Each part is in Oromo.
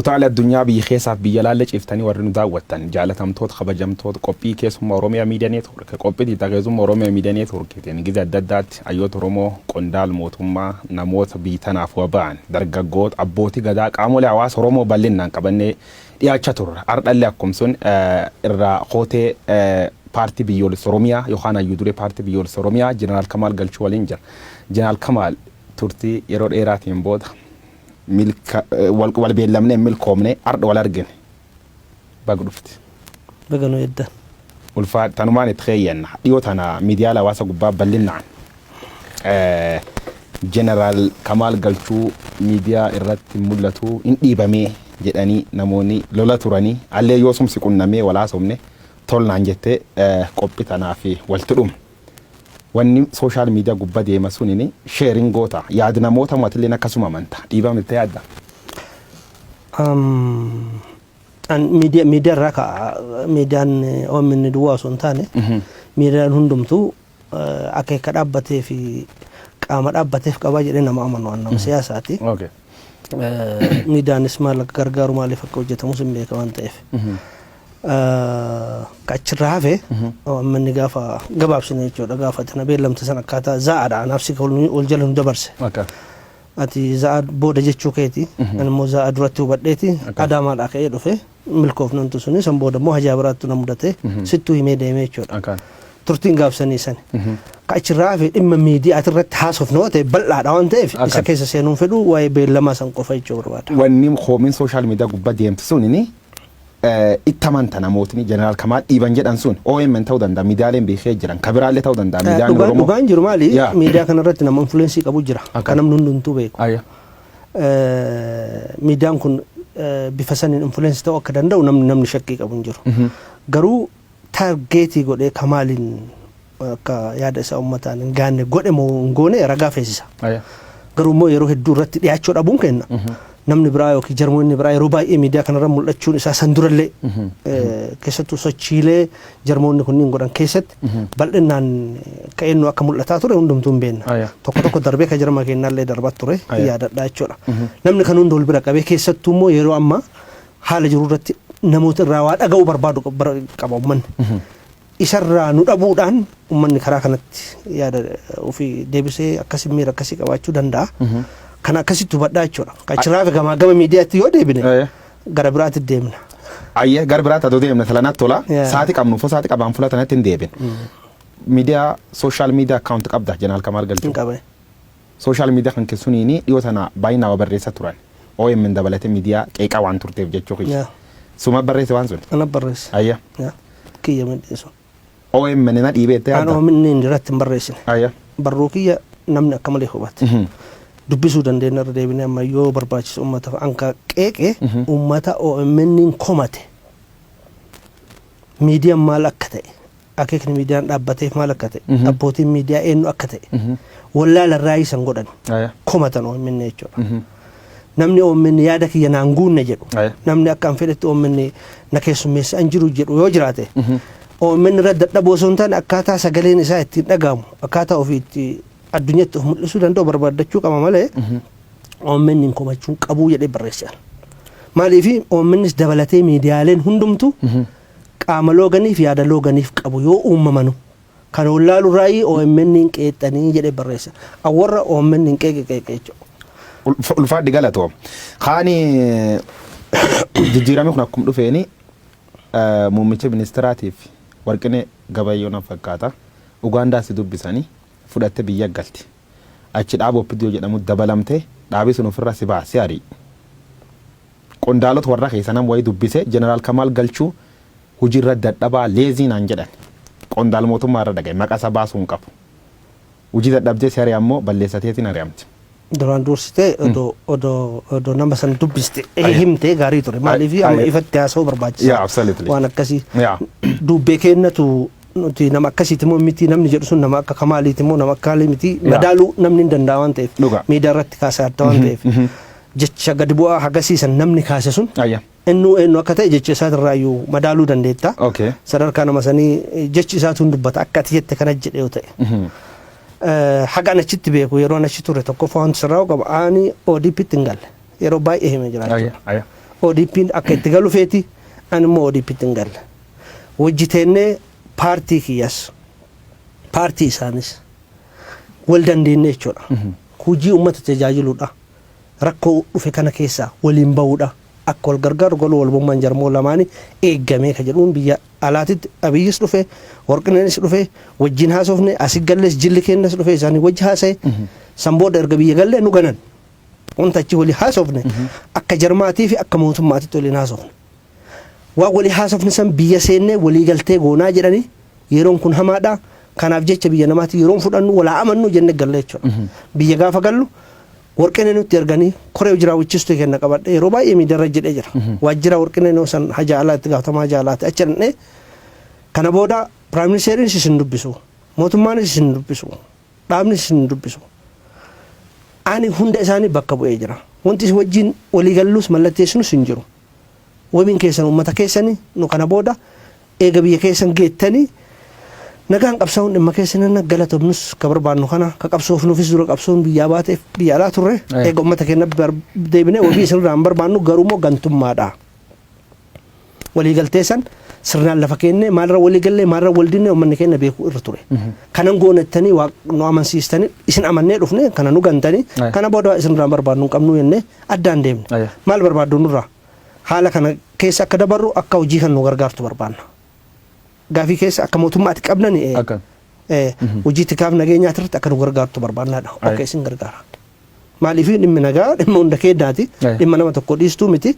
Kutaalee addunyaa biyya keessaaf biyya alaalle ciiftanii warri nu daawwattan jaalatamtoota, kabajamtoota qophii keessummaa Oromiyaa Miidiyaa Neetwoork, qophii tiitaa keessummaa Oromiyaa Miidiyaa Neetwoorkiitiin gizee adda addaatti hayyoota Oromoo, qondaal mootummaa, namoota biyya tanaaf waa ba'an, dargaggoota, abbootii gadaa, qaamolee hawaasa Oromoo bal'innaan qabannee dhiyaachaa turre. Ardhallee akkum sun irraa kootee paartii biyyoolessa Oromiyaa yookaan hayyuu duree paartii biyyoolessa Oromiyaa Jeneraal Kamaal Galchuu waliin jira. Jeneraal Kamaal, turtii yeroo dheeraatiin booda milka wal wal beellamnee hin milkoomne, ardha wal argine. Baga dhufte. Baga nu eeddan. Ulfaa tanumaan itti keeyyanna. Dhiyoo tana miidiyaalee hawaasa gubbaa bal'inaan Jeneraal Kamaal Galchuu miidiyaa irratti mul'atu, hin dhiibamee jedhanii namoonni lola turanii allee yoo sumsi qunnamee wal haasofne tolnaan jettee qophii tanaaf walitti dhumne. Wanni social media gubba deema sunini sharing goota yaad namoota moo atilleen akkasuma amanta dhiibamte yaadda? An miidiyaa irraa ka'a. Miidiyaan OMN duwwaa osoo hin taane, miidiyaan hundumtuu akeeka dhaabbatee fi qaama dhaabbateef qabaa jedhee nama amanu, an nama siyaasaati. Miidiyaanis maal akka gargaaru, maaliif akka hojjetamus hin beeka waan ta'eef. Ka achirraa hafe, OMN gaafa gabaabsine jechuudha, gaafa tana beellamte san akkaataa za'aadha anaaf si wal jala nu dabarse. Ati za'a booda jechuu keeti. Ani immoo za'a duratti hubadheeti. Adaamaadhaa ka'ee dhufe. Milkoofnantu suni san booda immoo hajaa biraattu na mudate. Sittuu himee deemee jechuudha. Turtiin gaafsanii sani. Ka achirraa hafe dhimma miidiyaati irratti haasofne yoo ta'e bal'aadha waan ta'eef isa keessa seenuun fedhu, waa'ee beellamaa san qofa jechuu barbaada. Wanni koomiin social media gubbaa deemtu sunini itti amanta namootni Jeneraal Kamaal dhiiban jedhan sun OMN ta'uu danda'a, miidiyaaleen beekee jiran kabiraallee ta'uu danda'a, miidiyaan Oromoo. Dhugaan jiru maali? Miidiyaa kanarratti nama influence qabu jira. Kan namni hundumtuu beeku. Miidiyaan kun bifa saniin influence ta'uu akka danda'u namni shakkii qabu hin jiru. Garuu target godhee Kamaaliin akka yaada isaa uummataan hin gaanne godhe moo hin goone ragaa feesisa. Garuu immoo yeroo hedduu irratti dhiyaachuu dhabuun kenna. Namni biraa yookiin jarmoonni biraa yeroo baay'ee miidiyaa kanarra mul'achuun isaa san durallee, keessattuu sochiilee jarmoonni kunniin godhan keessatti bal'inaan akka eenyu akka mul'ataa ture hundumtuu hin beekna. Tokko tokko darbee ka jarma kennaallee darbaa ture yaadadhaa jechuudha. Namni kan hunda wal bira qabee, keessattuu immoo yeroo ammaa haala jiru irratti namoota irraa waa dhaga'uu barbaadu qaba uummanni. Isarraa nu dhabuudhaan uummanni karaa kanatti yaada ofii deebisee akkasii miira akkasii qabaachuu danda'a. Kana akkasitti hubadhaa jechuudha. Achirraa fi gamaa gama miidiyaatti yoo deebine gara biraatti deemna. Ayyee, gara biraatti adoo deemna talanatti tola. Saati qabnu fo saati qabaan fuula tanatti hin deebin. Miidiyaa, social media account qabda, Jeneraal Kamaal Galchuu? Hin qabe. Social media kan keessuniini dhiyoo tana baay'inaa waa barreessa turan. OMN dabalatee miidiyaa qeeqaa waan turteef jechuu kiyya. Suma barreesse waan sun? Ana barreesse. Kiyya midhee sun. OMN na dhiibee itti An yaadda? OMN irratti hin barreessine. Barruu kiyya namni akka malee hubate. Dubbisuu dandeenya irra deebinee amma yoo barbaachisu uummata anka qeeqe, uummata OMN komate. Miidiyaan maal akka ta'e, akeekni miidiyaan dhaabbateef maal akka ta'e, abbootiin miidiyaa eenyu akka ta'e wallaala irraa isan godhan komatan OMN jechuudha. Namni OMN yaada kiyya naan guunne jedhu, namni akka an fedhetti OMN na keessummeessa an jiru jedhu yoo jiraate, OMN irra dadhaboo osoo hin taane akkaataa sagaleen isaa ittiin dhagahamu, akkaataa ofii itti addunyaatti of mul'isuu danda'u barbaaddachuu qaba malee OMN hin komachuu qabuu jedhee barreesse. Maaliif OMNs dabalatee miidiyaaleen hundumtu qaama looganiif yaada looganiif qabu yoo uumamanu kan wallaalu irraa OMN hin qeexxanii jedhee barreessa. Awwarra OMN hin qeeqe qeeqe jechuudha. Ulfaadhi, galatoo. Kaani jijjiiramni kun akkuma dhufeeni muummicha ministeraatiif Warqinee Gabayyoo nan fakkaata. Ugaandaa si dubbisanii fudhatte biyya galti. Achi dhaaba OPDO jedhamu dabalamte, dhaabii sun ofirraa si baase ari'i. Qondaalota warra keessa nam wayii dubbise, Jeneraal Kamaal Galchuu hojiirra dadhabaa, lazy naan jedhan. Qondaal mootummaa irra dhagaye, maqaa isaa baasuu hin qabu. Hojii dadhabdee si ari'an moo balleessateetiin ari'amte? Duraan dursitee odoo nama san dubbiste himtee gaarii ture. Maaliif amma ifatti haasa'uu barbaachisa. Waan akkasii. Dubbee kennatu nuti nama akkasiiti moo miti, namni jedhu sun nama akka Kamaaliiti moo nama akka Kaalii miti madaaluu namni hin danda'a waan ta'eef. Miidiyaa irratti kaasaa adda waan ta'eef. Jecha gadi bu'aa hagasiisan namni kaase sun innuu eenyu akka ta'e jecha isaatirraayyuu madaaluu dandeetta. Sadarkaa nama sanii jechi isaatu hin dubbata akka ati jette kana jedhe yoo ta'e. Haga an achitti beeku, yeroo an achi ture, tokkoffaa wanti sirraa qabu ani ODP'tti hin galle. Yeroo baay'ee hime jira jechuudha. ODP'n akka itti galu feeti, ani immoo ODP'tti hin galle. Wajjiteennee paartii kiyyas paartii isaanis wal dandeenye jechuudha. Hojii uummata tajaajiluudha. Rakkoo dhufe kana keessaa waliin bahuudha. Akka wal gargaaru galuu walbummaan jarmoo lamaanii eeggamee ka jedhuun biyya alaatitti Abiyyis dhufe, Warqineenis dhufe, wajjin haasofne, asi gallees jilli keenyas dhufe, isaanii wajji haasa'e. San booda erga biyya gallee nu ganan. Wanta achi walii haasofne akka jarmaatii fi akka mootummaatitti waliin haasofne. Waan walii haasofne san biyya seennee walii galtee goonaa jedhanii, yeroon kun hamaadha. Kanaaf jecha biyya namaatti yeroon fudhannu walaa amannu jenne galle jechuudha. Biyya gaafa gallu Warqinee nutti erganii koree hojii kenna qabadhe, yeroo baay'ee miidiyaarra jedhee jira. Waajjira Warqinee san haja alaa, itti gaafatamaa haja alaati achi dhaqnee, kana booda prime ministeriinis isin dubbisu, mootummaanis isin dubbisu, dhaabnis isin dubbisu. Ani hunda isaanii bakka bu'ee jira. Wanti isin wajjin walii gallus mallatteessinus hin jiru. Wabiin keessan uummata keessanii, nu kana booda eega biyya keessan geettanii nagaan qabsaa'uun dhimma keessan, galatomnus ka barbaannu kana ka qabsoofnuufis dura qabsoon biyyaa baateef biyya alaa turre, eega uummata keenya deebinee wabii isinirraa hin barbaannu, garuu immoo gantummaadha. Waliigaltee san sirnaan lafa kennee maalirra walii gallee, maalirra wal dinne, uummanni keenya beekuu irra ture. Kanan goonettanii nu amansiistanii, isin amannee dhufne, kana nu gantanii, kana booda isinirraa barbaannu hin qabnu jennee addaan deemne. Maal barbaaddu nurraa? Haala kana keessa akka dabarru, akka hojii kan nu gargaartu barbaanna. Gaafii keessa akka mootummaatti qabnani hojii tikaaf nageenyaa irratti akka nu gargaartu barbaannaadha. Okay, isin gargaara. Maaliif, dhimmi nagaa dhimma hunda keenyaati. Dhimma nama tokko dhiistuu miti.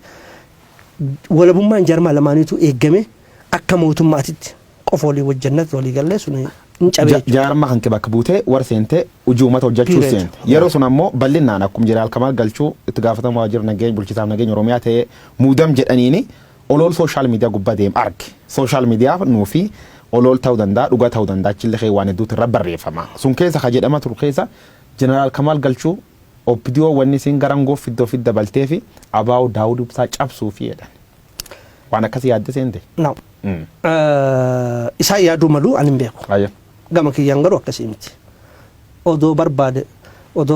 Walabummaan jarmaa lamaaniitu eeggame, akka mootummaatitti qofa walii wajjannatti walii gallee sun hin cabee jechuudha. Jaarmaa kan bakka buutee warra seentee hojii uummata hojjechuu Period. seente. Yeroo sun ammoo bal'inaan akkuma jeneraal Kamaal Galchuu itti gaafatamaa waajjira nageenya bulchiisaaf nageenya Oromiyaa ta'ee muudam jedhaniini olool social media gubbaa deem arge. Social media nuufi olool ta'uu danda'a, dhugaa ta'uu danda'a, achillee kee waan hedduutu irra barreeffama. Sun keessa ka jedhama turu keessa jeneraal Kamaal Galchuu OPDO wanni isin garangoo fiddoo fidda dabaltee fi ABO Daawud Ibsaa cabsuu fi jedhan. Waan akkasii yaadde seente? No. Isaan yaaduu malu, ani hin beeku. Gama kiyyaan garuu akkasii miti. Odoo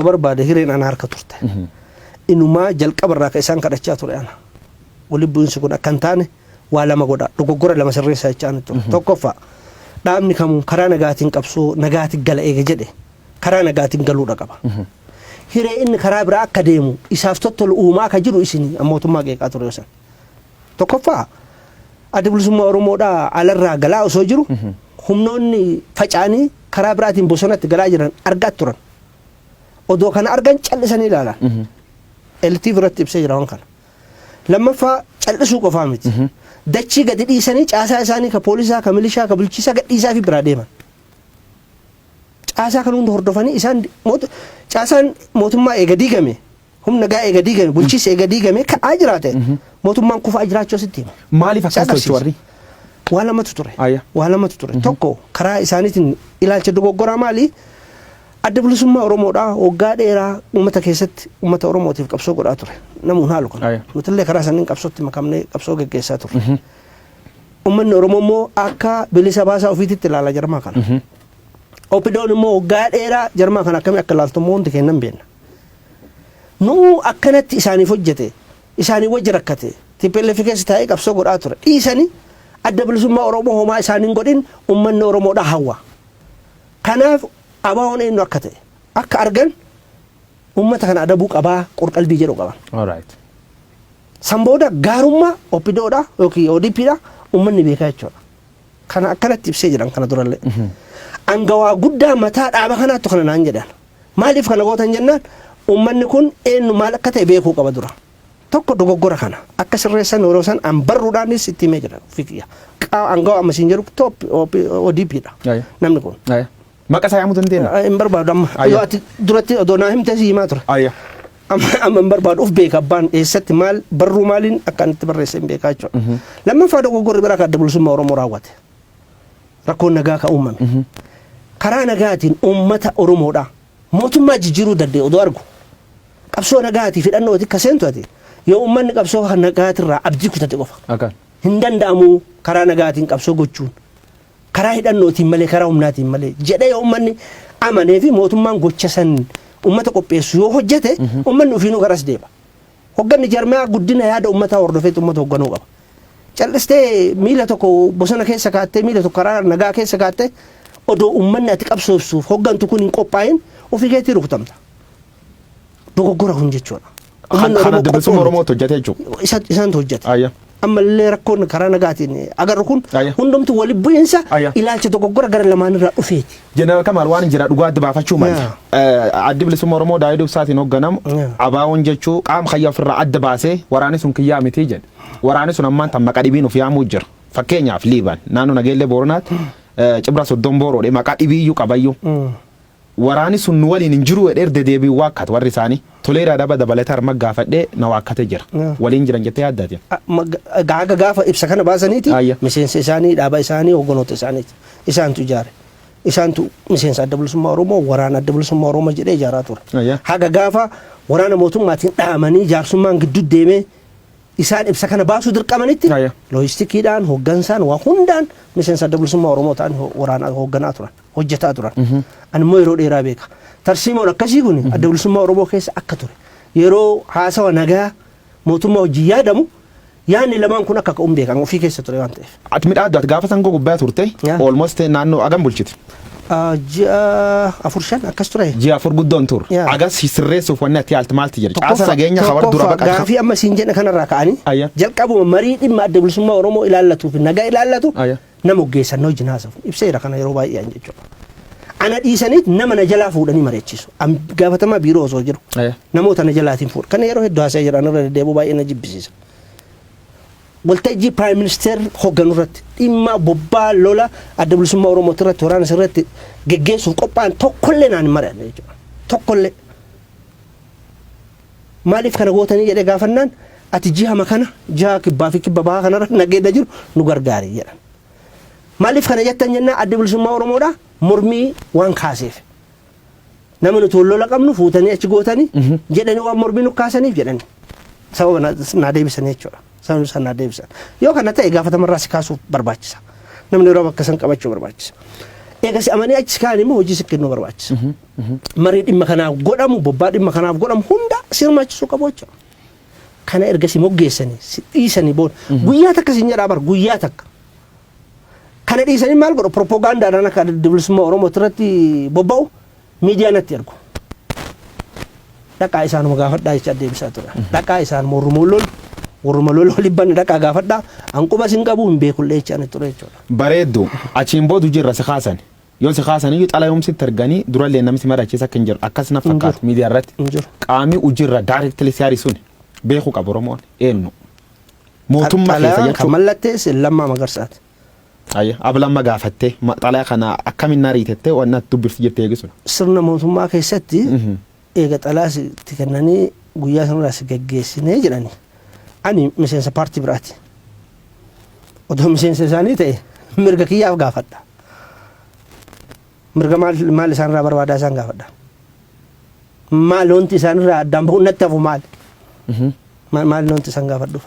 barbaade hireen ana harka turte. Inumaa jalqabarraa ka isaan kadhachaa ture ana. Walitti bu'iinsi kun akka hin taane waa lama godha. Dogoggora lama sirreessaa jechaa ani ture. Tokkoffaa, dhaabni kamuu karaa nagaatiin qabsoo nagaatiin gala eega jedhe, karaa nagaatiin galuudha qaba. Hiree inni karaa biraa akka deemu isaaf tottolu uumaa akka jiru isin mootummaa qeeqaa ture san. Tokkoffaa, Adda Bilisummaa Oromoodhaa alarraa galaa osoo jiru humnoonni faca'anii karaa biraatiin bosonatti galaa jiran argaa turan. Odoo kana argan callisanii ilaalan. LTV irratti ibsee jira waan kana. Lammaffaa, callisuu qofaa miti. Dachii gadi dhiisanii caasaa isaanii ka poolisaa, ka milishaa, ka bulchiisaa gad dhiisaa fi biraa deeman. Caasaa kan hunda hordofanii isaan caasaan mootummaa eega diigame, humna gaa eega diigame, bulchiinsi eega diigame ka'aa jiraate, mootummaan kufaa jiraachuu asitti hima. Maaliif akkas tolchu warri? Waa lamatu ture. Waa lamatu ture. Tokko, karaa isaaniitiin ilaalcha dogoggoraa maali? Adda Bilisummaa Oromoodhaa waggaa dheeraa uummata keessatti uummata Oromootiif qabsoo godhaa ture. Namuun haalu kana. Nutillee karaa saniin qabsootti makamnee qabsoo geggeessaa turre. Uummanni Oromoo immoo akka bilisa baasaa ofiititti ilaala jarmaa kana. OPDOn immoo waggaa dheeraa jarmaa kana akkamii akka ilaaltu immoo hundi kennan beekna. Nuu akkanatti isaaniif hojjete, isaanii wajji rakkate, TPLF keessa taa'ee qabsoo godhaa ture. Dhiisanii Adda Bilisummaa Oromoo homaa isaaniin godhin uummanni Oromoodhaa hawwa. Kanaaf ABO'n eenyu akka ta'e akka argan uummata kana adabuu qabaa qorqalbii jedhu qaban. San booda gaarummaa OPDOdha yookiin ODPdha uummanni beekaa jechuudha. Kana akkanatti ibsee jedhan kana durallee. Angawaa guddaa mataa dhaaba kanaattu kana naan jedhan. Maaliif kana gootan jennaan, uummanni kun eenyu maal akka ta'e beekuu qaba dura. Tokko, dogoggora kana akka sirreessan yeroo san an barruudhaanis itti himee jira fiqiyya. Angawaa amma siin jedhu top ODPdha namni kun. Maqaa isaa yaamuu dandeenya? Hin barbaadu amma. Yoo ati duratti odoo naa himte si himaa ture. Amma hin barbaadu, uf beeka abbaan eessatti maal barruu maaliin akka inni itti barreesse hin beekaa jechuudha. Lammaffaa, dogoggorri biraa kan Adda Bilisummaa Oromoo raawwate. Rakkoon nagaa kan uumame. Karaa nagaatiin uummata Oromoodhaa mootummaa jijjiiruu danda'e odoo argu, qabsoo nagaatii fidhannooti akka seentu ati yoo uummanni qabsoo nagaatirraa abdii kutate qofa. Hin danda'amu karaa nagaatiin qabsoo gochuun, karaa hidhannootiin malee, karaa humnaatiin malee jedhee yoo uummanni amanee fi mootummaan gocha san uummata qopheessu yoo hojjete, uummanni ofiinuu garas deema. Hogganni jarmiyaa guddina yaada uummataa hordofeetu uummata hogganuu qaba. Callistee miila tokko bosona keessa kaattee, miila tokko karaa nagaa keessa kaattee, odoo uummanni ati qabsoofsuuf hoggantu kun hin qophaa'in, ofii keetii rukutamta. Dogoggora kun jechuudha. Kan Adda Bilisummaa Oromootu hojjete jechuudha. Isaantu hojjete. Ammallee rakkoon karaa nagaatiin agarru kun hundumtu wali bu'iinsa ilaalcha dogoggora gara lamaanirraa dhufeeti. Jeneraal Kamaal, waan jira dhugaa adda baafachuu mali. Addi Bilisummaa Oromoo Daawud Ibsaatiin hoogganamu ABO'n jechuu qaama kayya ofirraa adda baasee waraanni sun kiyyaa miti jedhe. Waraanni sun ammaan tan maqaa dhibiin of yaamuu jira. Fakkeenyaaf, Liiban naannoo Nageellee Booranaatti Cibra Soddon Booroodhe maqaa dhibiiyyuu qabayyuu. Waraanni sun nu waliin hin jiru jedhee erga deebiin waakkatu warri isaanii. Toleeraa Daba dabalatee harma gaafadhee na waakkate jira. Waliin jiran jettee yaaddaati? Gaaga gaafa ibsa kana baasaniiti miseensa isaanii, dhaaba isaanii, hogganoota isaaniiti. Isaantu ijaare. Isaantu miseensa Adda Bilisummaa Oromoo, waraana Adda Bilisummaa Oromoo jedhee ijaaraa ture. Haga gaafa waraana mootummaatiin dhahamanii jaarsummaan gidduu deemee isaan ibsa kana baasuu dirqamanitti loojistikiidhaan, hooggansaan, waa hundaan miseensa Adda Bilisummaa Oromoo ta'an waraana hoogganaa turan, hojjetaa turan. Ani immoo yeroo dheeraa beeka. Tarsiimoon akkasii kun Adda Bilisummaa Oromoo keessa akka ture. Yeroo haasawa nagaa mootummaa wajjin yaadamu yaadni lamaan kun akka ka'uun beekan ofii keessa ture waan ta'eef. Ati midhaaddu, ati gaafa sangoo gubbaa turte, almost naannoo agam bulchite? Ji'a 4, 5 akkas ture. Ji'a 4 guddoon tur. Agas sirreessuuf wanni ati yaaltu maalti jira? Caasa nageenya hawar dura baqata. Gaafii amma siin jedhe kanarraa ka'anii jalqabuma marii dhimma Adda Bilisummaa Oromoo ilaallatuu fi nagaa ilaallatu nama oggeessan na wajjin haasafu. Ibseera kana yeroo baay'ee an jechuudha. Ana dhiisaniit nama na jalaa fuudhanii mari'achiisu. An gaafatamaa biiroo osoo jiru. Namoota na jalaatiin fuudha. Kana yeroo hedduu haasa'ee jira. Irra deddeebi'uu baay'ee na jibbisiisa. Waltajjii Prime Minister hoogganu irratti dhimma bobbaa lola Adda Bilisummaa Oromoo irratti, waraana irratti geggeessuuf qophaa'an tokkollee naan hin mari'anne jechuudha. Tokkollee. Maaliif kana gootanii jedhee gaafannaan, ati ji'a kana ji'a kibbaa fi kibba bahaa kanarra nageenya jiru nu gargaari jedhan. Maaliif kana jettan jennaan, Adda Bilisummaa Oromoodha mormii waan kaaseef. Nama nuti wal lola qabnu fuutanii achi gootanii jedhanii waan mormii nu kaasaniif jedhani. Sababa naa deebisan jechuudha. Sababa isaan naa deebisan. Yoo kana ta'e gaafatamarraa si kaasuuf barbaachisa. Namni yeroo bakka san qabachuu barbaachisa. Eega si amanii achi si kaa'an immoo hojii si kennuu barbaachisa. Marii dhimma kanaaf godhamu, bobbaa dhimma kanaaf godhamu hunda si hirmaachisuu qabu jechuudha. Kana erga si moggeessanii si dhiisanii booda guyyaa takka sin jedhaa bar, guyyaa takka. Kana dhiisanii maal godhu? Propoogaandaadhaan akka Adda Bilisummaa Oromoo irratti bobba'u miidiyaa natti ergu. Dhaqaa isaanuma gaafadhaa jecha deebisaa ture. Dhaqaa isaan warruma lolu, warruma lola waliin banne dhaqaa gaafadhaa, an quba sin qabu, hin beekullee jecha ani ture jechuudha. Bareeddu, achiin boodu jirra si kaasan. Yoo si kaasan iyyuu xalayumsitti erganii durallee namni si mari'achiisa akka hin jiru akkas na fakkaatu miidiyaa irratti. Hin jiru. Qaamni hojiirra directly si harisuun beekuu qabu Oromoon eenyu. Mootummaa keessa Xalayaan kan jechuudha. mallatteesse Lammaa Magarsaati. Ayya, ablamma gaafattee xalayaa kana akkamiin na riitettee waan natti dubbifti jirti eegisun. Sirna mootummaa keessatti eega xalaa sitti kennanii guyyaa sanarraa si geggeessinee jedhani. Ani miseensa paartii biraati. Otoo miseensa isaanii ta'e mirga kiyyaaf gaafadha. Mirga maal maal isaanirraa barbaadaa isaan gaafadha. Maal wanti isaanirraa addaan bahuun natti hafu maal? Maal wanti isaan gaafadhuuf?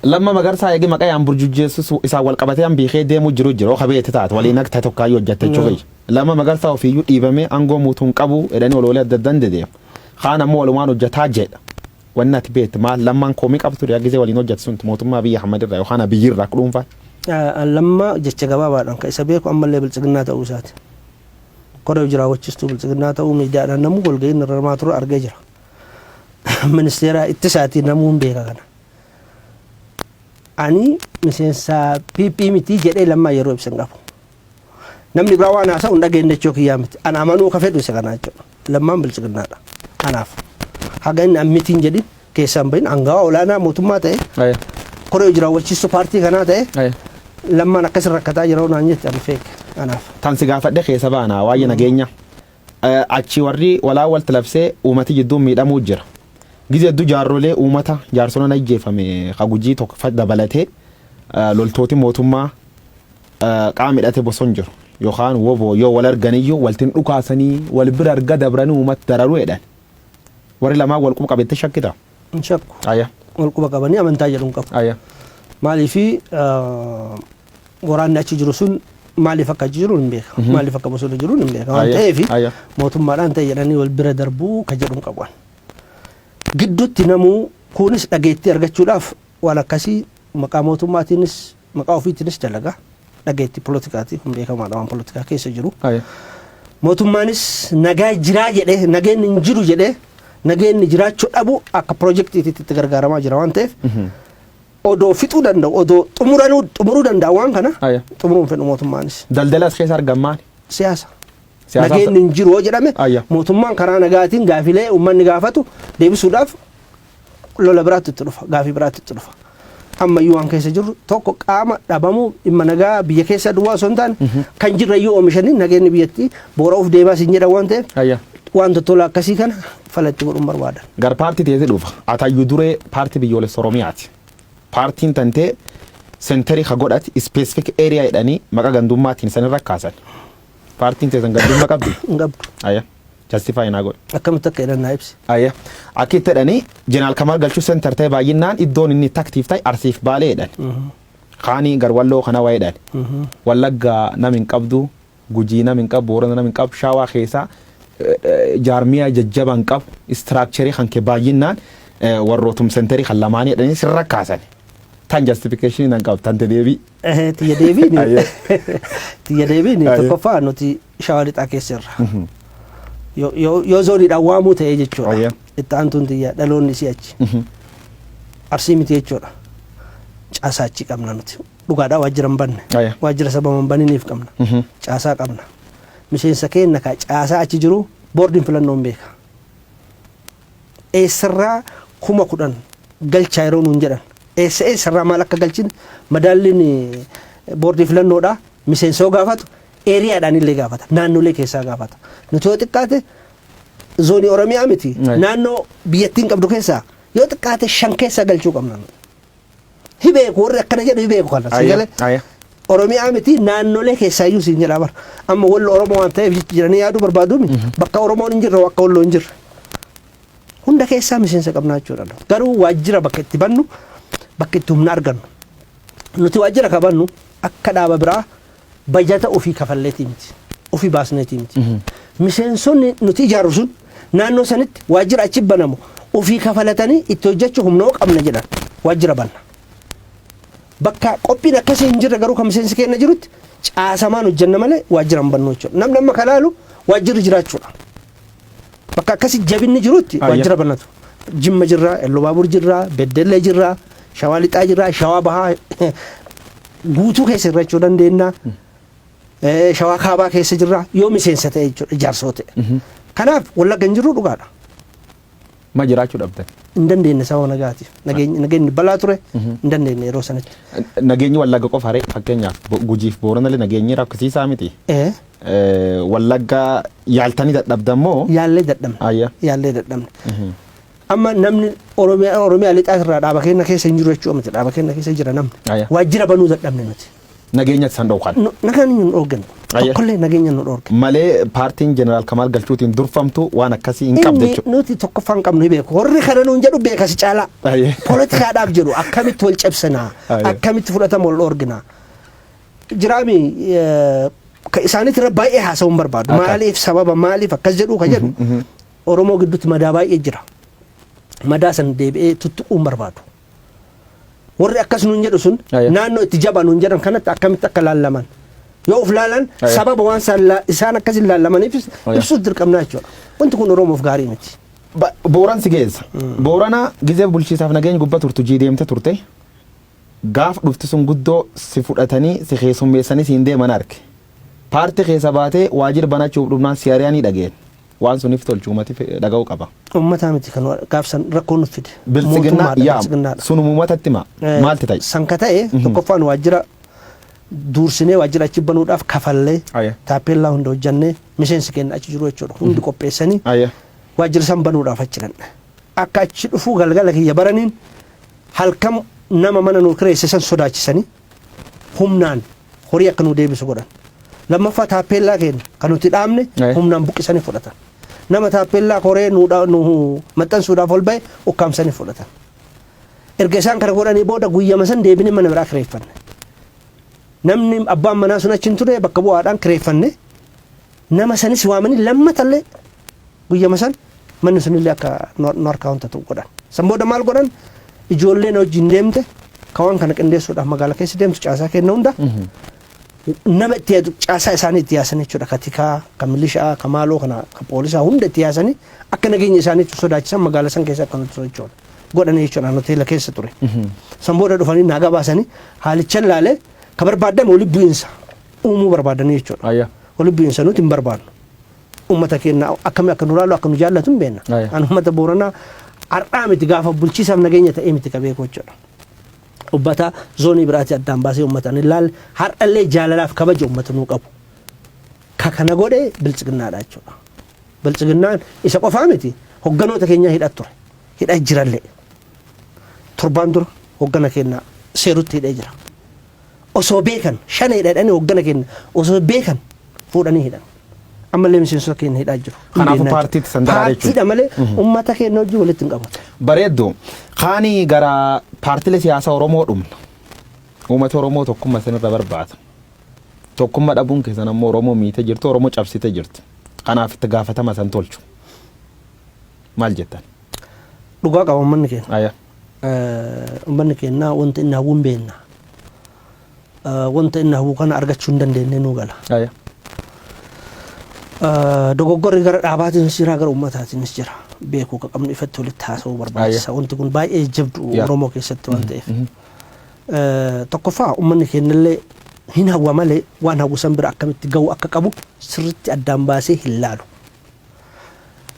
Lamma Magarsaa eegi maqaa yaan burjujjeessus isaan wal qabatee an biikee deemuu jiru jira oka beete taate waliin akka ta'e tokkaayyuu hojjette jechuudha. Lamma Magarsaa ofiiyyuu dhiibamee aangoo muutuun qabu jedhanii oloolee adda addaan dedeema. Kaan ammoo walumaan hojjetaa jedha. Wanni ati beektu maal? Lammaan koomii qabtu ture gisee waliin hojjetu sun mootummaa Abiyyi Ahmad irraa yookaan Abiyyi irraa akka dhuunfaa. Lamma jecha gabaabaadhaan kan isa beeku ammallee Biltsiginnaa ta'uu isaati. Koree jiraawwachiistuu Biltsiginnaa ta'uu miidiyaadhaan namuu walga'iin irra hirmaa ture argee jira. Ministeera ittisaatii namuu hin beeka kana. Ani miseensa PP miti jedhee Lammaa yeroo ibsan qabu. Namni biraa waan haasa'u hin dhageenye jechuu kiyyaa miti. Ana amanuu ka fedhu isa kanaa jechuudha. Lammaan Biltsiginnaadha. Kanaaf haga inni ammitiin jedhin keessaan bahin aangawa olaanaa mootummaa ta'e, koree hojii raawwachiistuu paartii kanaa ta'e, Lammaan akkas rakkataa jira naan jette ani feeke anaaf. Tan si gaafadhe keessa baanaa waa'ee nageenya. Achi warri walaa walti labsee uummati jidduun miidhamuu jira. Gizee hedduu jaarrolee uummata jaarsona ajjeefame ka Gujii tokko dabalatee loltooti mootummaa qaama hidhate boson jiru yookaan woboo yoo wal arganiyyuu waltiin dhukaasanii wal bira arga dabranii uummata dararuu jedhan. Warri lamaan wal quba qabetti shakkita. Hin shakku. Wal quba qabanii amantaa jedhu hin qabu. Maaliifi waraanni achi jiru sun maaliif akka achi jiru hin beeka. Maaliif akka bosona jiru hin beeka. Waan ta'eef mootummaadhaan ta'e jedhanii wal bira darbuu ka jedhu hin qabu. Gidduutti namuu Kunis dhageettii argachuudhaaf waan akkasii maqaa mootummaatiinis maqaa ofiitiinis dalaga. Dhageettii poolitikaati, kun beekamaadha, waan poolitikaa keessa jiru. Mootummaanis nagaa jiraa jedhee, nageenyi hin jiru jedhee, nageenyi jiraachuu dhabu akka piroojeektiitti itti gargaaramaa jira waan ta'eef, odoo fixuu danda'u, odoo xumuranuu xumuruu danda'a waan kana xumuruun fedhu mootummaanis. Daldala as keessa argamaan. Siyaasa. Nageenyi hin jiru yoo jedhame, mootummaan karaa nagaatiin gaafilee uummanni gaafatu deebisuudhaaf lola biraatti itti dhufa, gaafii biraatti itti dhufa. Ammayyuu waan keessa jirru tokko qaama dhabamuu dhimma nagaa biyya keessa duwwaa osoo hin taane, kan jirrayyuu oomishanii nageenyi biyyattii boora'uuf deemaa siin jedhan waan ta'eef, waan tottola akkasii kana falatti godhuun barbaadan. Gar paartii teeti dhufa. Atayyuu duree paartii biyyoolessa Oromiyaati. Paartiin tantee center ka godhati specific area jedhanii maqaa gandummaatiin sanirra kaasan. Paartiin teessan gandummaa qabdi? Hin qabdu. Ayya. Justify naa godhe. Akkamitti akka jedhan naa ibsi. Ayya. Akka itti jedhanii Jeneraal Kamaal Galchuu center ta'e, baay'inaan iddoon inni itti active ta'e Arsiif Baalee jedhan. Kaanii garwalloo kana waa jedhan. Wallaggaa nam hin qabdu, Gujii nam hin qabu, Boorana nam hin qabu, Shawaa keessaa jaarmiyaa jajjaba hin qabu, structure kan kee baay'inaan warrootum center kan lamaanii jedhanii sirra kaasan. Tan justification nan qabu, tante deebii. Tiyya deebiin tiyya deebiin tokkoffaa nuti Shawaa Lixaa keessa jirra. Yoo zooniidhaan waamuu ta'e jechuudha. Itti aantuun tiyya dhaloonni isii achi. Arsii miti jechuudha. Caasaa achi qabna nuti. Dhugaadhaa waajjira hin banne. Waajjira sababa hin baniniif qabna. Caasaa qabna. Miseensa keenya ka caasaa achi jiru boordiin filannoo hin beeka. Eessarraa 10,000 galchaa yeroo nuun jedhan, eessa eessarraa maal akka galchine madaalliin boordii filannoodhaa miseensa yoo gaafatu areadhaan illee gaafata, naannolee keessaa gaafata. Nuti yoo xiqqaate zoonii Oromiyaa miti, naannoo biyyattiin qabdu keessaa yoo xiqqaate shan keessaa galchuu qabna. Hibeeku, warri akkana jedhu hibeeku kana. Si galee? Oromiyaa miti, naannolee keessaayyuu siin jedhaa bara. Amma Wallo Oromoo waan ta'eef jedhanii yaaduu barbaadumi, bakka Oromoon hin jirre akka Walloo hin jirre. Hunda keessaa miseensa qabnaa jechuudha. Garuu waajjira bakka itti bannu, bakka itti humna argannu. Nuti waajjira ka bannu akka dhaaba biraa bajata ofii kafalleetii miti. Ofii baasneetii miti. Miseensonni nuti ijaarru sun naannoo sanitti waajjira achi banamu ofii kafalatanii itti hojjechuu humna qabna jedhan waajjira banna. Bakka qophiin akkasii hin jirre garuu kan miseensi keenya jirutti caasamaan hojjenna malee waajjira hin bannu jechuudha. Namni amma kan laalu waajjirri jiraachuudha. Bakka akkasii jabinni jirutti waajjira bannatu. Jimma jirra, Ellubaabur jirra, Beddellee jirra, Shawaa Lixaa jirra, Shawaa Bahaa guutuu keessa jirra jechuu dandeenya. Shawaa Kaabaa keessa jirra yoo miseensa ta'e jechuudha, ijaarsoo ta'e. Kanaaf Wallagga hin jirru dhugaadha. Ma jiraachuu dhabdan? Hin dandeenye sababa nagaatiif. Nageenyi balaa ture, hin dandeenye yeroo sanatti. Nageenyi Wallagga qofa ree? Fakkeenyaaf Gujiif Booranallee nageenyi rakkisiisaa miti. Wallagga yaaltanii dadhabdan moo? Yaallee dadhabne. Yaallee dadhabne. Amma namni Oromiyaa Lixaa irraa dhaaba keenya keessa hin jiru jechuu miti, dhaaba keenya keessa jira namni. Waajjira banuu dadhabne nuti. Nageenya isaan dhowwan. Nageenya nu dhoorgan. Tokkollee nageenya nu dhoorgan. Malee paartiin Jeneraal Kamaal Galchuutiin durfamtu waan akkasii hin qabdu jechuudha. Nuti tokkoffaan qabnu hin beeku. Warri kana nuun jedhu beeka si caalaa. Poolitikaadhaaf jedhu, akkamitti wal cabsinaa, akkamitti fudhatama wal dhoorginaa. Jiraami ka isaaniitti irra baay'ee haasa'uu hin barbaadu. Maaliif, sababa maaliif akkas jedhu ka jedhu, Oromoo gidduutti madaa baay'ee jira. Madaa san deebi'ee tuttuquu hin barbaadu. Warri akkas nuun jedhu sun naannoo itti jaba nuun jedhan kanatti akkamitti akka laallaman yoo of laalan, sababa waan isaan akkas hin laallamaniifis ibsuuf dirqamnaa jechuudha. Wanti kun Oromoof gaarii miti. Booran si geessa. Boorana gizee bulchiisaaf nageenya gubbaa turtu jii deemte turte. Gaaf dhufti sun guddoo si fudhatanii si keessummeessanii siin deeman arge. Paartii keessa baatee waajjira banachuuf dhufnaan si ari'anii dhageen. Waan suniif tolchu uummati dhaga'uu qaba. Uummataa miti kan gaafsan rakkoo nuuf fide. Biltsiginnaa. Mootummaadha, Yaa biltsiginnaadha. Sun uummatatti hima. Maalti ta'e? San ka ta'e tokkoffaan waajjira duursinee waajjira achi banuudhaaf kafallee, taappellaa hunda hojjannee, miseensi keenya achi jiru jechuudha, hundi qopheessanii waajjira san banuudhaaf achi dhanne. Akka achi dhufuu galgala kiyya baraniin halkan nama mana nuu kireesse san sodaachisanii humnaan horii akka nuu deebisu godhan. Lammaffaa taappellaa keenya kan nuti dhaabne humnaan buqqisanii fudhatan. Nama taappellaa koree nu maxxansuudhaaf ol ba'e ukkaamsanii fudhatan. Erga isaan kana godhanii booda guyyama san deebinee mana biraa kireeffanne. Namni abbaan manaa sun achi hin ture, bakka bu'aadhaan kireeffanne. Nama sanis waamanii lammatallee guyyama san manni sunillee akka nu harkaa wanta ta'u godhan. San booda maal godhan? Ijoolleen wajjin deemte ka waan kana qindeessuudhaaf magaalaa keessa deemtu, caasaa kenna hunda nama itti yaadu, caasaa isaanii itti yaasan jechuudha. Ka tikaa, ka milishaa, ka maaloo kana, ka poolisaa hunda itti yaasanii akka nageenya isaaniitti sodaachisan, magaalaa san keessa akka nuti sochoonu godhanii jechuudha. Hoteela keessa ture. San booda dhufanii naa gabaasanii, haalicha ilaalee ka barbaadame walitti bu'iinsa uumuu barbaadanii jechuudha. Walitti bu'iinsa nuti hin barbaadnu. Uummata keenya akkamii akka nu laalu, akka nu jaallatu hin beekna. An uummata Booranaa har'aa miti, gaafa bulchiisaaf nageenya ta'ee miti ka beeku jechuudha. Uummata zoonii biraatti addaan baasee uummata hin ilaalle, har'allee jaalalaaf kabaja uummata nuu qabu. Ka kana godhe Biltsiginnaadha jechuudha. Biltsiginnaan isa qofaa miti, hogganoota keenya hidhat ture. Hidhaa jirallee. Torbaan dura hoggana keenya seerutti hidhee jira. Osoo beekan shan hidhanii, hoggana keenya osoo beekan fuudhanii hidhan. Ammallee miseensota keenya hidhaa jiru. Kanaafuu paartiitti san daraara jechuudha. Paartiidha malee uummata keenya wajjin walitti hin qabatu. Bareeddu. Kaanii gara paartilee siyaasaa Oromoo dhumna. Uummata Oromoo tokkummaa isinirra barbaada. Tokkummaa dhabuun keessan ammoo Oromoo miite jirtu, Oromoo cabsite jirtu. Kanaaf itti gaafatama san tolchu. Maal jettan? Dhugaa qaba uummanni keenya. Uummanni keenya wanta inni hawwu hin beekna. Wanta inni hawwu kana argachuu hin dandeenye nuu gala. Dogoggorri gara dhaabaatiinis jira, gara uummataatiinis jira. Beekuu ka qabnu ifatti walitti haasa'uu barbaachisa. Wanti kun baay'ee jabdu Oromoo keessatti waan ta'eef. Tokkoffaa, uummanni keenyallee hin hawwa malee waan hawwu san bira akkamitti ga'uu akka qabu sirriitti addaan baasee hin laalu.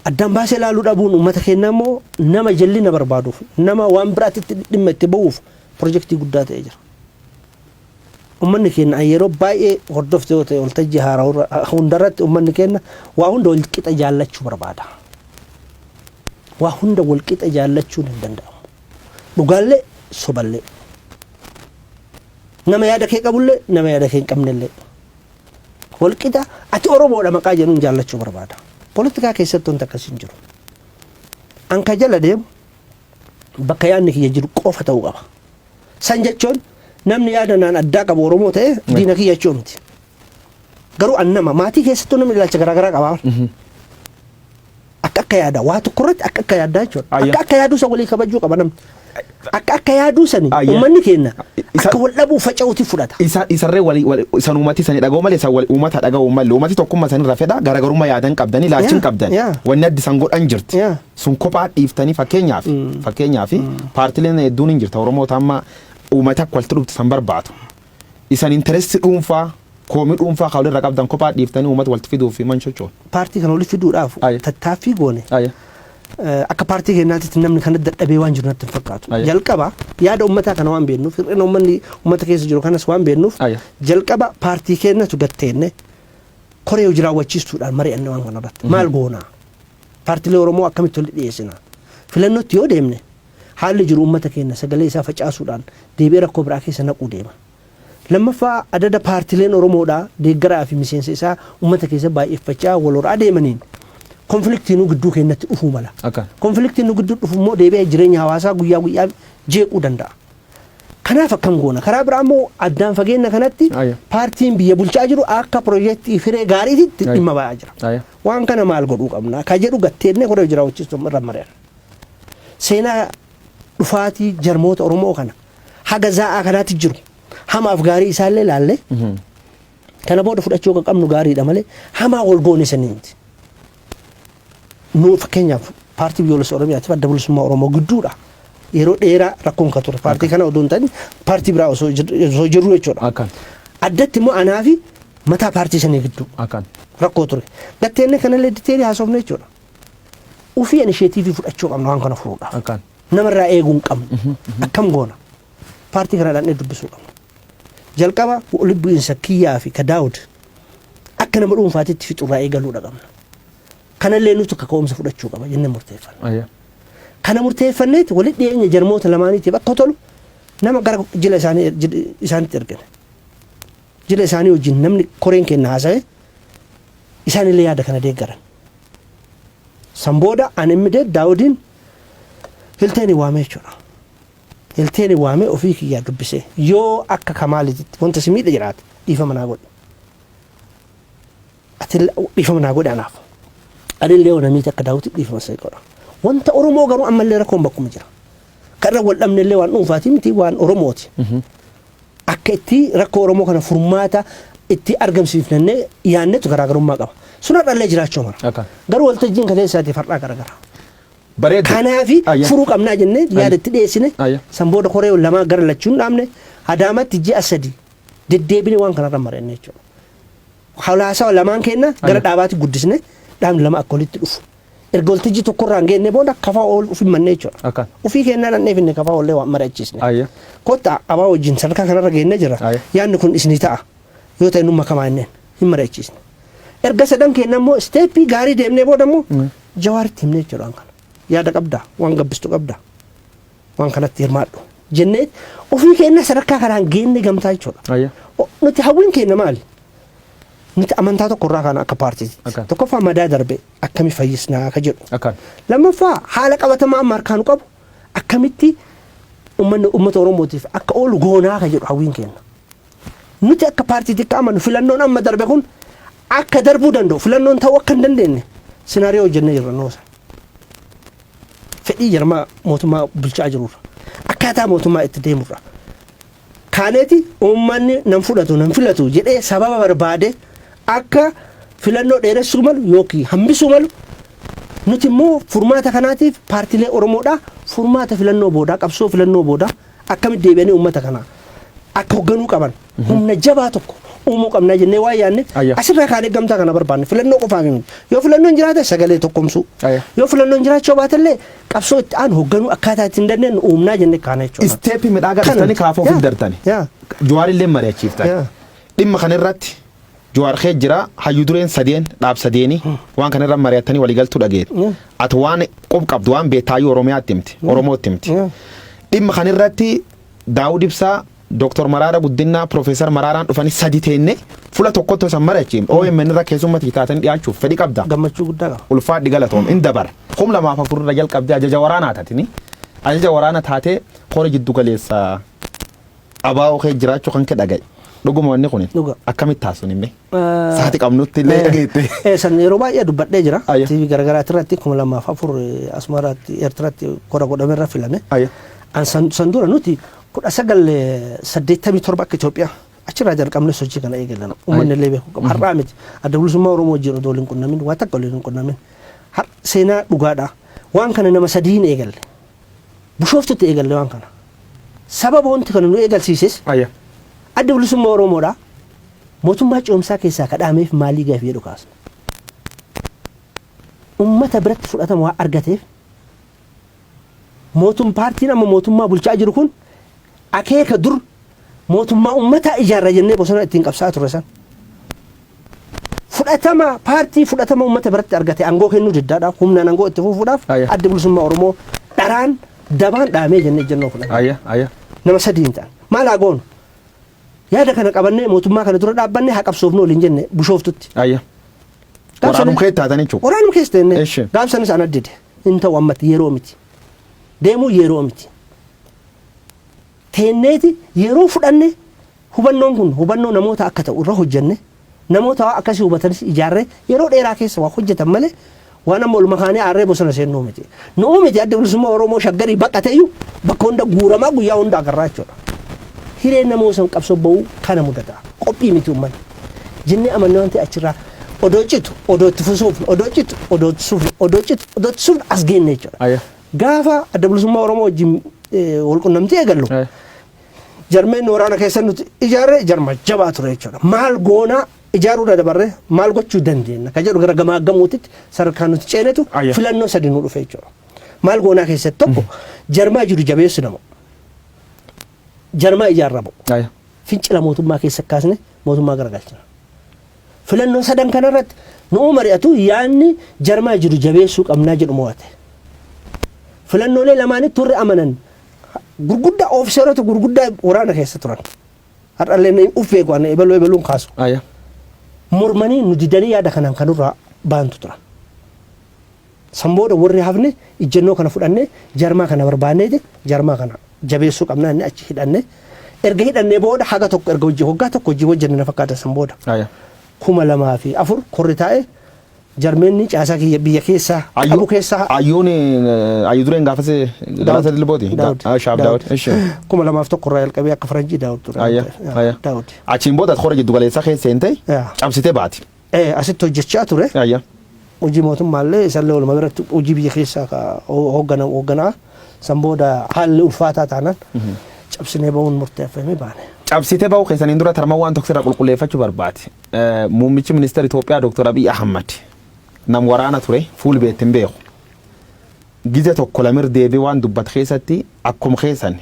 Addaan baasee ilaaluu dhabuun uummata keenyaa immoo nama jallina barbaaduuf, nama waan biraatti dhimma itti ba'uuf pirojektii guddaa ta'ee jira. Uummanni keenya yeroo baay'ee hordofte yoo ta'e, waltajjii haaraa hundarratti uummanni keenya waa hunda wal qixa jaallachuu barbaada. Waa hunda wal qixa jaallachuun hin danda'amu. Dhugaallee soballee. Nama yaada kee qabullee, nama yaada kee hin qabnellee. Wal qixa ati Oromoodha maqaa jedhuun jaallachuu barbaada. Poolitikaa keessatti wanti akkasii hin jiru. An ka jala deemu bakka yaadni kiyya jiru qofa ta'uu qaba. San jechuun namni yaada naan addaa qabu Oromoo ta'e diina kiyya jechuu miti. Garuu an nama maatii keessattuu namni ilaalcha garaagaraa qaba. Akka akka yaada waa tokko irratti akka akka yaaddaa jechuudha. Akka akka yaaduu san walii kabajuu qaba namni. Akka akka yaaduu sani uummanni keenya akka wal dhabuu faca'uuti fudhata. Isa isarree walii isan uummati sani dhaga'u malee isan uummata dhaga'u malee uummati tokkummaa sanirra fedha. Garaagarummaa yaadan qabdanii ilaalchin qabdan, wanni addi san godhan jirti. Sun kophaa dhiiftanii, fakkeenyaaf paartileen hedduun hin jirta Oromoota amma uummata akka walitti dhuftu san barbaadu. Isan interest dhuunfaa, koomii dhuunfaa kan walirra qabdan kophaa dhiiftanii uummata walitti fiduuf fi man socho'u. Paartii kana walitti fiduudhaaf tattaaffii goone akka paartii keenyaatti namni kana dadhabee waan jiru natti hin fakkaatu. Jalqaba yaada uummataa kana waan beeknuuf, hir'ina uummanni uummata keessa jiru kanas waan beeknuuf, jalqaba paartii keenyatu gatteenne koree hojii raawwachiistuudhaan mari'anne. Waan kana irratti maal goonaa? Paartiilee Oromoo akkamitti walitti dhiyeessina? Filannootti yoo deemne haalli jiru uummata keenya sagalee isaa facaasuudhaan deebi'ee rakkoo biraa keessa naquu deema. Lammaffaa, adada paartiileen Oromoodhaa deeggaraa fi miseensa isaa uummata keessa baay'effachaa wal horaa deemaniin konfliktiin gidduu keenyatti dhufuu mala. Konfliktiin nu gidduu dhufu immoo deebi'ee jireenya hawaasaa guyyaa guyyaa jeequu danda'a. Kanaaf akkam goona? Karaa biraa immoo addaan fageenya kanatti paartiin biyya bulchaa jiru akka piroojeektii firee gaariitti dhimma ba'aa jira. Waan kana maal godhuu qabna? Ka jedhu gatteennee koree hojii raawwachiistuu irra mari'an. Seenaa dhufaatii jarmoota Oromoo kana haga zaa'aa kanaatti jiru hamaaf gaarii isaallee laalle, kana booda fudhachuu akka qabnu gaariidha malee hamaa wal goone sanii miti. Nu fakkeenyaaf Paartii Biyyoolessa Oromiyaatiif Adda Bilisummaa Oromoo gidduudha. Yeroo dheeraa rakkoon kan ture. Paartii kana odoo hin ta'in paartii biraa osoo jirru jechuudha. Addatti immoo anaa fi mataa paartii sanii gidduu rakkoo ture. Gatteenne kanallee detail haasofne jechuudha. Ufii initiative fudhachuu qabna waan kana furuudhaaf. Namarraa eeguu hin qabnu. Akkam goona? Paartii kana dhaqnee dubbisuu qabna. Jalqaba walitti bu'iinsa kiyyaa fi ka Daawud akka nama dhuunfaatitti fixurraa eegaluudha qabna. Kanallee nuti kaka'umsa fudhachuu qaba jennee murteeffanna. Kana murteeffanneeti walitti dhiyeenya jarmoota lamaaniitiif akka tolu nama gara jila isaanii isaanitti ergine. Jila isaanii wajjin namni koreen kenna haasa'e, isaanillee yaada kana deeggaran. San booda ani immediate Daawudiin Hilteen waamee jechuudha. Hilteen waamee ofii kiyyaa dubbisee, yoo akka Kamaaliititti wanta si miidhe jiraate dhiifama naa godhi. Ati dhiifama naa godhi anaaf. Ani illee yoo namiiti akka Daawuditti dhiifama si godha. Wanta Oromoo garuu ammallee rakkoon bakkuma jira. Kan irra wal dhabne illee waan dhuunfaati miti, waan Oromooti. Akka itti rakkoo Oromoo kana furmaata itti argamsiifnannee yaannetu garaagarummaa qaba. Sun har'allee jiraachuu mala. Garuu waltajjiin kaleessaatiif har'aa garagara. Bareedu. Kanaafi furuu qabnaa jennee yaada itti dhiyeessine. San booda koree lamaa gara lachuun dhaabne. Adaamaatti ji'a 3 deddeebine waan kanarra mari'anne jechuudha. Hawaasaa lamaan keenya gara dhaabaatti guddisne, dhaabni lama akka walitti dhufu. Erga waltajjii tokkorraa hin geenne booda kafaa ol ofii mannee jechuudha. Ofii keenyaa dhannee finne kafaa ollee waan mari'achiisne. Kottaa abaa wajjin sadarkaa kanarra geennee jira. Yaadni kun isinii ta'a. Yoo ta'e nu makamaa jenneen hin mari'achiisne. Erga sadan keenya immoo step gaarii deemnee booda immoo Jawaaritti himnee jechuudha waan kana. Yaada qabdaa, waan gabbistu qabdaa, waan kanatti hirmaadhu jennee ofii keenya sadarkaa kanaan geenne gamtaa jechuudha. Nuti hawwiin keenya maali? Nuti amantaa tokko irraa kaana akka paartiitti. Tokkoffaa, madaa darbe akkami fayyisnaa akka jedhu. Lammaffaa, haala qabatamaa amma harkaa nu qabu akkamitti uummanni uummata Oromootiif akka oolu goonaa akka jedhu hawwiin keenya. Nuti akka paartiitti akka amanu, filannoon amma darbe kun akka darbuu danda'u, filannoon ta'uu akka hin dandeenye scenario hojjennee jirra noosa. Fedhii jarmaa mootummaa bulchaa jirurra, akkaataa mootummaa itti deemurra. Kaaneeti uummanni nan fudhatu, nan filatu jedhee sababa barbaade akka filannoo dheeressuu malu yookiin hambisuu malu, nuti immoo furmaata kanaatiif paartiilee Oromoodhaa furmaata filannoo boodaa, qabsoo filannoo boodaa akkamitti deebi'anii uummata kanaa akka hoogganuu qaban humna jabaa tokko uumuu qabnaa jennee waan yaadne asirraa kaanee gamtaa kana barbaanne. Filannoo qofaaf miti. Yoo filannoon jiraate sagalee tokkomsuu, yoo filannoon jiraachuu baatellee qabsoo itti aanu hoogganuu akkaataa ittiin dandeenyu uumnaa jennee kaana jechuudha. Step midhaagaa dhuftanii kaafoo ofiif dartani. Jawaarillee mari'achiiftan. Dhimma kana irratti Jawaar kee jira, hayyu dureen sadeen, dhaab sadeeni waan kana irra mari'attanii waliigaltuu dhageet. Ati waan qub qabdu, waan beektaayyuu Oromiyaatti himti, Oromootti himti. Dhimma kana irratti Daawud Ibsaa, Dooktor Maraara Guddinaa, Piroofeesar Maraaraan dhufanii sadi teenne fuula tokkotti osoo mari'achiifne OMN irra keessummatii taatanii dhiyaachuuf fedhii qabda. Gammachuu guddaa qaba. Ulfaadhi, galatoom in dabara. 2004 irra jalqabdee ajaja waraanaa taatini. Ajaja waraana taatee kora jiddu galeessa abaa'oo kee jiraachuu kan kee dhagaye. Dhuguma wanni kun Dhuga. akkamitti taasisun himme? Saati qabnutti illee dhageette. San yeroo baay'ee dubbadhee jira. TV garagaraati irratti 2004 Asmaraatti, Eertiraatti kora godhame irra filame. An san dura nuti 1987 akka Itoophiyaa achirraa jalqabne sochii kana eegalan. Uummanni illee beekuu qaba. Har'aa miti. Adda Bilisummaa Oromoo wajjin odoo waliin qunnamin, waa takka waliin hin qunnamin. Seenaa dhugaadha. Waan kana nama sadiin eegalle. Bushooftutti eegalle waan kana. Sababa wanti kana nu eegalsiises Adda Bilisummaa Oromoodha. Mootummaa ce'umsaa keessaa kadhaameef maalii gaafii jedhu kaasne. Uummata biratti fudhatama waan argateef paartiin amma mootummaa bulchaa jiru kun akeeka dur mootummaa uummataa ijaarra jennee bosona ittiin qabsaa turre san fudhatama paartii fudhatama uummata biratti argate aangoo kennuu diddaadhaaf, humnaan aangoo itti fufuudhaaf Adda Bilisummaa Oromoo dharaan dabaan dhaamee jennee ejjennoo fudhanne. Ayya ayya. Nama sadii hin ta'an. Maal haa goonu? Yaada kana qabannee mootummaa kana dura dhaabbannee haa qabsoofnu waliin jenne Bushooftutti. Waraanum kee taatan jechuudha. Waraanum keessa teenne. Gaafsanis ana dide. Hin ta'u, ammatti yeroo miti. Deemuu yeroo miti. Teenneeti yeroo fudhanne, hubannoon kun hubannoo namoota akka ta'u irra hojjenne, namoota waa akkasii hubatanis ijaarree yeroo dheeraa keessa waa hojjetan malee waan amma oluma kaanee aarree bosona seennuu miti. Nu'uu miti, Adda Bilisummaa Oromoo Shaggarii baqate iyyuu bakka hunda guuramaa guyyaa hunda agarraa jechuudha. Hireen namoota san qabsoo ba'uu kana mudata. Qophii miti uummanni. Jennee amannee waan ta'e achirraa odoo citu odoo itti fusuufne, odoo citu odoo itti sufne, odoo citu odoo itti sufne as geenne jechuudha. Gaafa Adda Bilisummaa Oromoo wajjin wal qunnamtii eegallu jarmeen waraana keessa nuti ijaarre jarma jabaa ture jechuudha. Maal goonaa ijaaruudha dabarree maal gochuu dandeenya ka jedhu gara gamaa gamuutitti sadarkaa nuti ceenetu filannoo sadi nu dhufe jechuudha. Maal goonaa keessatti tokko jarmaa jiru jabeessu, nama jarmaa ijaarramu fincila mootummaa keessa kaasne mootummaa garagalchina. Filannoo sadan kanarratti nu'uu mari'atu, yaadni jarmaa jiru jabeessuu qabnaa jedhu mo'ate. Filannoolee lamaanitti warri amanan gurguddaa, ofiseerota gurguddaa waraana keessa turan. Har'allee ni uf beeku, ani ebaluu ebaluun kaasu. Mormanii nu didanii yaada kanaan kanurraa baantu turan. San booda warri hafne ijjennoo kana fudhannee jarmaa kana barbaanneeti jarmaa kana jabeessuu qabnaa inni achi hidhanne. Erga hidhannee booda haga tokko erga hojii waggaa tokko hojii hojjenne na fakkaata san booda. 2004 korri taa'e. Jarmeenni caasaa kiyya biyya keessaa qabu keessaa. Ayyuun ayyuu dureen gaafas Galata Dilbooti. Daawud. Shaab Daawud. Ishi. 2001 irraa jalqabee akka faranjii Daawud ture. Ayya. Ayya. Daawud. Achiin booda hora jiddu galeessaa keessa seentee cabsitee baati. Asitti hojjechaa ture. Ayya. Hojii mootummaallee isallee walumaa biratti hojii biyya keessaa ka hoogganaa san booda haalli ulfaataa taanaan cabsinee ba'uun murteeffamee baane. Cabsitee ba'uu keessaniin dura tarma waan tokko irraa qulqulleeffachuu barbaade. Muummichi ministeera Itoophiyaa Dr. Abiy Ahmad nam waraana ture fuul beetti hin beeku. Gize tokko lamir deebii waan dubbate keessatti akkuma keessan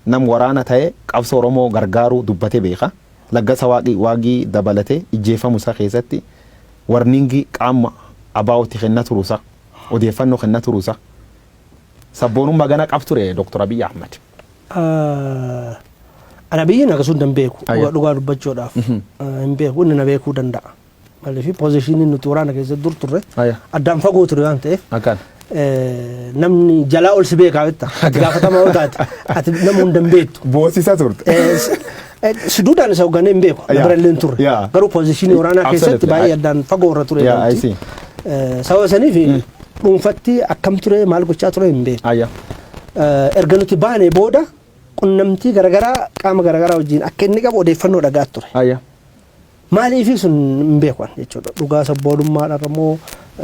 nam waraana ta'e qabsoo Oromoo gargaaruu dubbate beeka. Laggasa Waaqii dabalatee ijjeefamu isaa keessatti warningi qaama abaa'utti kenna turuusa odeeffannoo kenna turuusa. Sabboonummaa gana qab ture Dr. Abiy Ahmad. Ana biyyi akkasuma hin beeku dhugaa dubbachuudhaaf hin beeku, inni na beekuu danda'a. Maaliif position iin nuti waraana keessatti dur turre addaan fagoo ture waan ta'eef namni jalaa ol si beekaa bitta. Ati gaafatamaa yoo taate ati nama hunda hin beektu. Boosisa turte. Suduudhaan isa hoogganee hin beeku. Na bira illee hin turre. Garuu position ii waraanaa keessatti baay'ee addaan fagoo irra ture. Sababa saniif dhuunfatti akkam ture, maal gochaa ture hin beeku. Erga nuti baane booda qunnamtii garaagaraa qaama garaagaraa wajjin akka inni qabu odeeffannoo dhagaa ture. Maaliif sun hin beeku jechuudha. Dhugaa sabboonummaadhaan immoo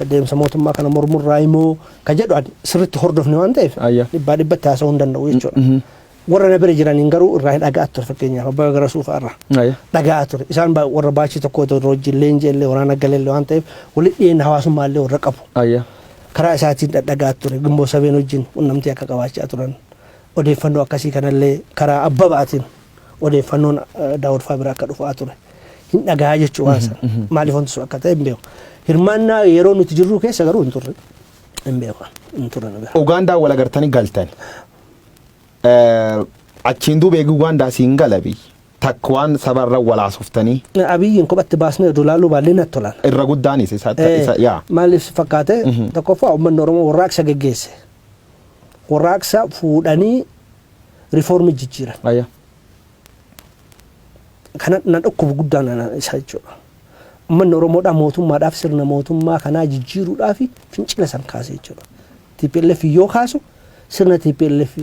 deemsa mootummaa kana mormurraa immoo ka jedhu ani sirriitti hordofne waan ta'eef dhibbaa dhibbatti haasa'uu hin danda'u jechuudha. Warra na bira jiraniin garuu irraa hin dhaga'aa ture, fakkeenyaaf Abbaa Garasuu fa'aa irraa dhaga'aa ture. Isaan warra baachii tokko otoo wajjin leenjii illee waraana galeellee waan ta'eef walitti dhiyeenya hawaasummaa illee warra qabu. Karaa isaatiin dhadhagaa ture. Gimboo sabeen wajjin qunnamtii akka qabaachaa turan. Odeeffannoo akkasii kanallee karaa Abbabaatiin odeeffannoon Daawud fa'aa bira akka dhufaa ture. Hin dhagaa jechuu waan sana. Maaliif wanti sun akka ta'e hin beeku. Hirmaannaa yeroo nuti jirru keessa garuu hin turre. Hin beeku. Hin turre nu bira. Ugaandaa wal agartanii galtan. Achiin duuba eegi Ugaandaa siin galabi. Takka waan sabarra walaasoftanii. Abiyyiin kophatti baasnee oduu laaluu baannee natti tolan. Irra guddaanis isa yaa. Maaliif fakkaate, tokkoffaa uummanni Oromoo warraaqsa geggeesse. Warraaqsa fuudhanii riifoormii jijjiiran. Kana na dhukkubu guddaan isa jechuudha. Uummanni Oromoodhaa mootummaadhaaf sirna mootummaa kanaa jijjiiruudhaaf fincila san kaase jechuudha. TPLF yoo kaasu sirna TPLF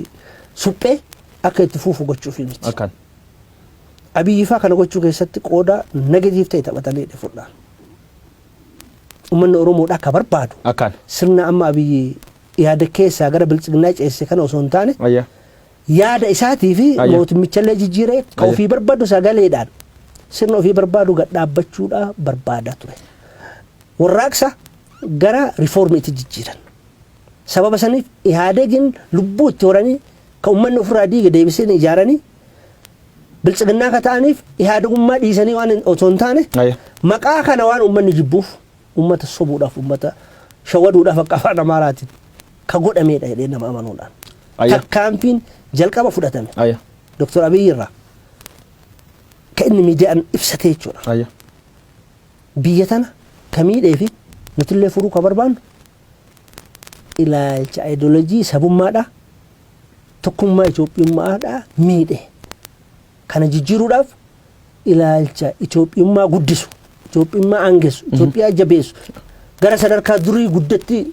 suphee akka itti fufu gochuuf miti. Akkan. Abiyyi faa kana gochuu keessatti qooda negative ta'e taphatanii fudhaan. Uummanni Oromoodhaa akka barbaadu sirna amma Abiyyi yaada keessaa gara biltsiginnaa ceesse kana osoo hin taane yaada isaatii fi mootummichallee jijjiiree ka ofii barbaadu sagaleedhaan sirna ofii barbaadu gad dhaabbachuudhaa barbaadaa ture. Warraaqsa gara riifoormiitti jijjiiran. Sababa saniif Ihaadegiin lubbuu itti horanii kan uummanni ofirraa diige deebisee ijaaranii biltsiginnaa ka ta'aniif Ihaadegummaa dhiisanii waan otoo hin taane maqaa kana waan uummanni jibbuuf uummata sobuudhaaf, uummata shawwaduudhaaf akka afaan Amaaraatiin ka godhameedha jedhee nama amanuudhaan. Tarkaanfiin jalqaba fudhatame Dr. Abiyyi irraa ka inni miidiyaan ibsate jechuudha. Biyya tana ka miidhee fi nutillee furuu ka barbaannu ilaalcha ayidoolojii sabummaadhaa tokkummaa Itoophiyummaadhaa miidhe. Kana jijjiiruudhaaf ilaalcha Itoophiyummaa guddisu, Itoophiyummaa aangessu, Itoophiyaa jabeessu, gara sadarkaa durii guddatti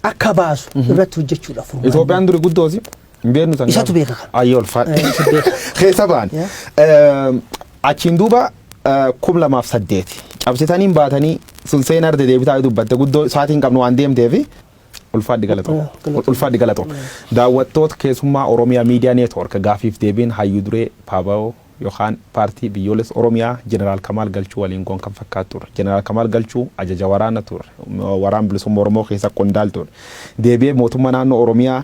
akka baasu irratti hojjechuudhaaf furmaanni. Itoophiyaan duri guddoosi. Hin beeknu san. Isatu beeka kana. Ayyee, ulfaadha. Isa beeka. Keessa ba'an. Achiin duuba 2008 cabsitanii baatanii sun seenaa irra deebitaa dubbatte guddoo sa'aatiin qabnu waan deemteefi ulfaadhi galatoo. Galatoo. Ulfaadhi galatoo. Daawwattoota keessummaa Oromiyaa Miidiyaa Neetwoork, gaafiif deebiin hayyuu duree PABO yookaan Paartii Biyyoolessa Oromiyaa Jeneraal Kamaal Galchuu waliin goon kan fakkaatu ture. Jeneraal Kamaal Galchuu ajaja waraana ture. Waraan bilisummaa Oromoo keessa qondaal ture. Deebi'ee mootummaa naannoo Oromiyaa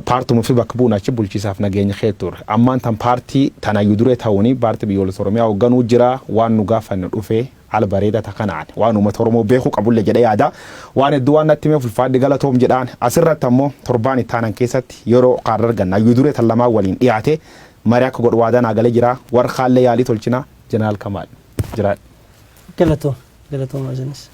paartuma fi bakka bu'uun achi bulchiisaaf nageenya kee ture. Ammaan tan paartii tan hayyuu duree ta'uuni Paartii Biyyoolessa Oromiyaa hoogganuu jira. Waan nu gaafanne dhufee haala bareedaa takkanaan waan uummata Oromoo beekuu qabullee jedhee yaada. Waan hedduu waan natti himeef ulfaadhi galatoom jedhaan. Asirratti ammoo torbaan itti aanan keessatti yeroo kaarra arganna hayyuu duree tan lamaan waliin dhiyaate marii akka godhu waadaa naa galee jira. Warra kaallee yaalii tolchina. Jeneraal Kamaal, jiraadha. Galatoom. Galatoom isinis.